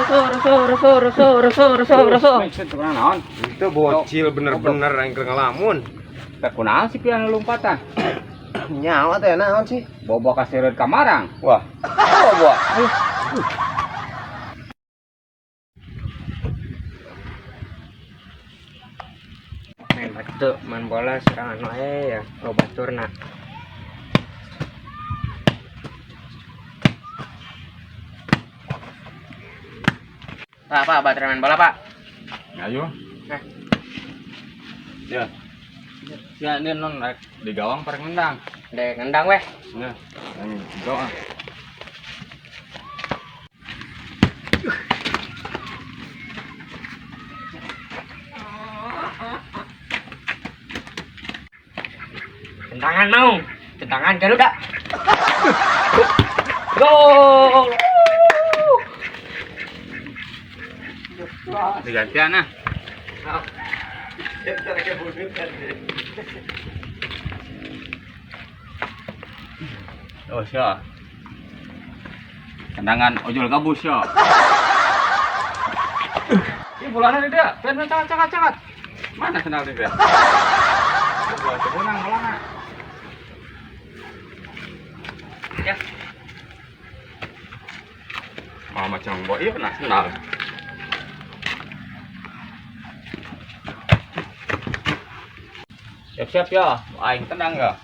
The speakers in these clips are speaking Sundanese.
Rusuh, rusuh, rusuh, rusuh, rusuh, rusuh. Itu naon? Itu bocil bener-bener yang keur ngelamun. Teh kunaon sih pian lompatan? Nyawa teh naon sih? Bobo kaseureut ka marang. Wah. Bobo. Main batu, main bola serangan wae ya, loba turna. Pak, Pak, baterai main bola, Pak. Ayo. Nah. Ya. Ya, ini non rek di gawang parek nendang. Dek nendang weh. Ya, yang gawang. Tendangan mau. Tendangan Garuda. Gol. Digantian ah. Oh, siya. Tendangan ojol gabus ya. Ini bolanya dia, pen pen cangat cangat cangat. Mana sendal dia? Bola menang bolanya. Ya. Oh, macam boy iya nah sendal. Siap-siap ya, aing tendang ya.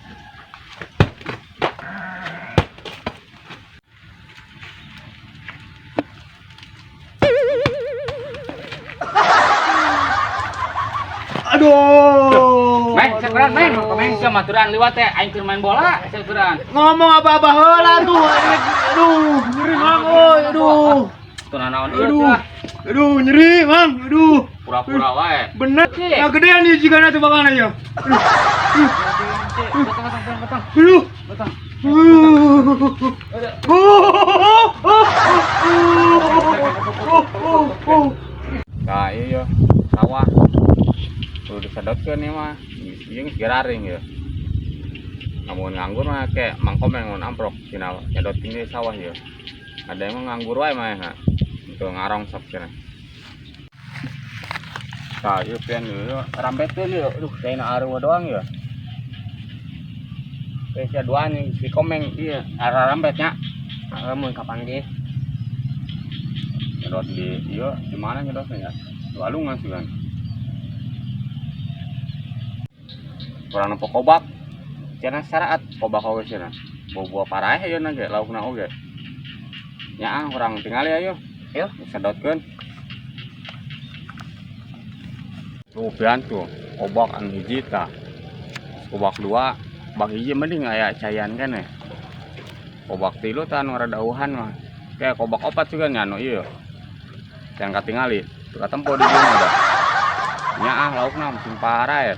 Aduh. Main, sekuran main, main sia maturan liwat teh aing keur main bola, sekuran. Ngomong apa-apa heula tuh. Aduh, nyeri mang euy, aduh. Tuh nanaon ieu Aduh. teh. Aduh, nyeri mang. Aduh. Pura-pura wae. Bener. Nah, gedean ieu jigana tuh bakana ya. Batang, batang, batang, Aduh. batang. Nah, iya sawah. Kudu disedotkeun ieu mah. Ieu geus geraring ya. Lamun nganggur mah kayak mangkom yang mun amprok tina nyedotkeun di sawah ya. Ada yang nganggur wae mah ha. Itu ngarong sok cenah. Tah, ieu pian ieu rambetkeun ieu. Aduh, kayakna areuh doang ya. Geus sia duaan si komeng ieu arah rambetnya. Mun kapan ge? Nyedot di ieu di mana nyedotnya ya? Di walungan sih kan. Kurang nempo kobak. Cenah saraat kobak oge cenah. Bobo paraeh ieu na ge laukna oge. Nya ah urang tingali ayo. Ayo. Sedotkeun. Tuh pian tuh kobak anu hiji tah. Kobak dua, bak hiji mending aya cayan kan ya. Kobak tilu tah anu rada eueuhan mah. Kayak kobak opat juga nya anu ieu. Yang katingali, tuh katempo di dieu mah. Nya ah laukna musim parah ya.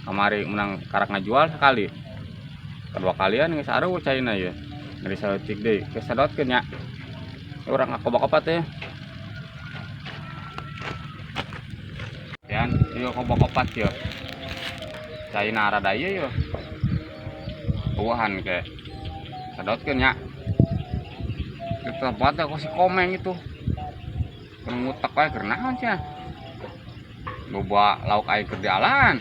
Kamari menang karak ngajual sekali. Kedua kalian geus areuh caina ieu. Ngeri saeutik deui, geus sedotkeun nya. Urang kobak opat ya. Yan, ieu kobak opat ieu. Caina rada ieu ieu. Eueuhan ke. Sedotkeun nya. Itu tempatnya kok si komeng itu. Keur ngutek wae keur naon sia. Boba lauk aing keur dialan.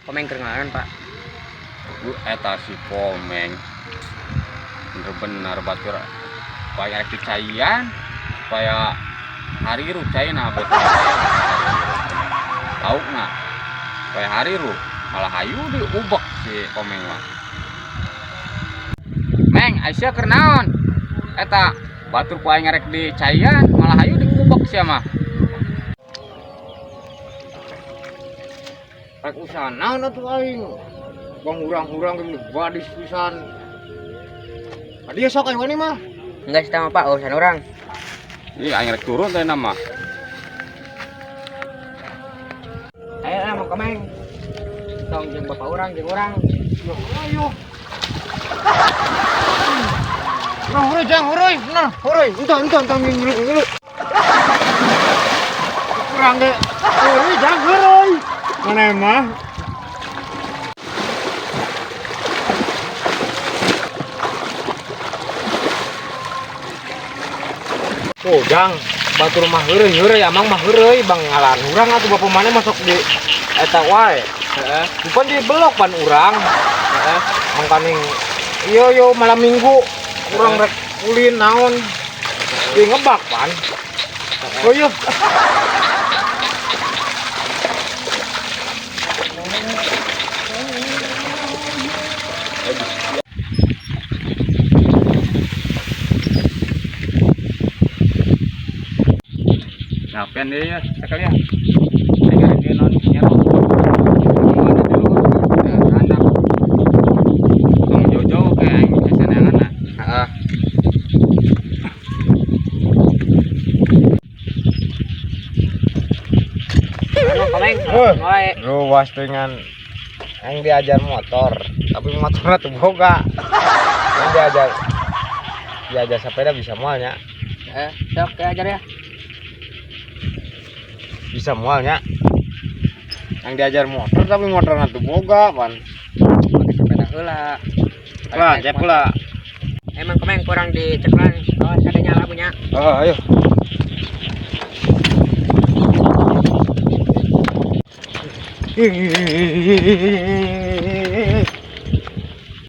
Komeng keur ngalaran, Pak. Bu eta si komeng. Bener-bener batur supaya rek dicaian supaya hariru caina betul. Laukna supaya hariru malah hayu diubek si komeng mah. Meng, Aisyah keur naon? Eta batur ku aing rek dicaian malah hayu diubek sia mah. Rek usaha naon atuh aing. Bang urang-urang geuning badis pisan. Adi sok aing wani mah. Enggak sih Pak, urusan orang. Ih, aing rek turun teh nama. Ayo lah mau komeng. Tong jeung bapak urang jeung urang. Yo, ayo. Nah, hurui jang, hurui. Nah, hurui. Entah, entah, entah, ngilu, ngilu. Urang ge. Heureuy jang heureuy. Mana mah? Tuh, jang, batur mah heureuy heureuy amang mah heureuy bang ngalan urang atuh bapak maneh masuk di eta wae. Heeh. Bukan di belok pan urang. Heeh. Mangkaning iyo yo malam minggu urang rek ulin naon di ngebak pan. Oh iya. Ngapain dia ya sekalian? Aing dia non nyerok. Mana di luhur? Nah, anak. Tong jauh-jauh kayak aing kesenangan nah. Heeh. Anu komeng, Eh. wae. Ruas dengan yang diajar motor, tapi motornya tuh boga. Yang diajar sepeda bisa mualnya, Heeh, sok ajar ya. bisa mualnya. Yang diajar motor tapi motornya tuh boga pan. Pakai sepeda heula. Lah, cep lah. Emang komeng kurang diceklan. Awas ada nyala punya. Oh, ayo.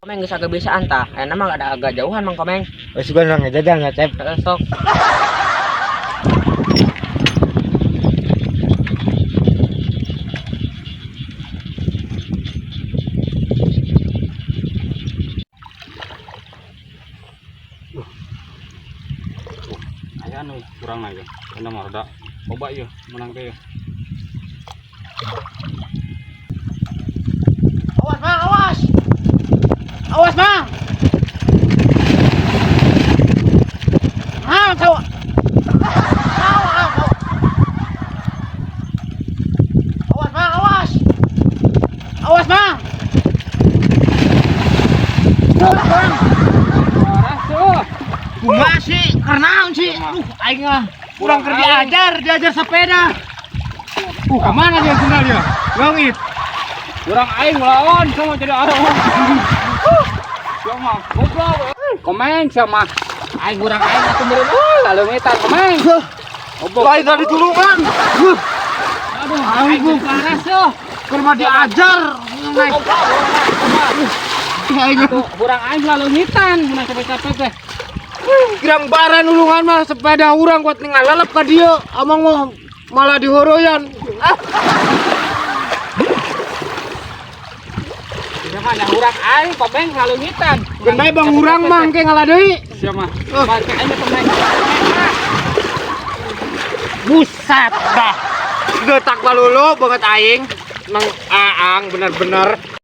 Komeng geus agak bisaan tah. Ayeuna mah ada agak jauhan Mang Komeng. Wes gua nang jajan ya, Cep. Heeh, sok. Aya anu kurang lagi. Anda mah rada coba yeuh menang teh yeuh. Awas, Mang, awas. Awas, Mang. Ah, tahu. Awas, awas. Awas, Mang, awas. Awas, Mang. Awas, Mang. Kumaha sih? Karena sih? Aing mah kurang kerja ajar, diajar sepeda. Kemana dia sendal dia? Leungit. Kurang aing melawan sama jadi orang. Siapa goblok. Komeng sama aing kurang aing atuh meureun laleungitan komeng. Goblok. Lain dari tulungan. Aduh, aing panas tuh. Keur mah diajar. Naik. Aing Kurang aing laleungitan mun capek-capek teh. Girang baran ulungan mah sepeda urang kuat ngalalep ka dieu. Amang mah malah dihoroyan. Ah, Jangan ada urang aing komeng laleungitan. geun bae bang urang mah engke ngalah deui. Siapa? Balik aing komeng. Buset dah. Getak balulu banget aing. Nang aang bener-bener.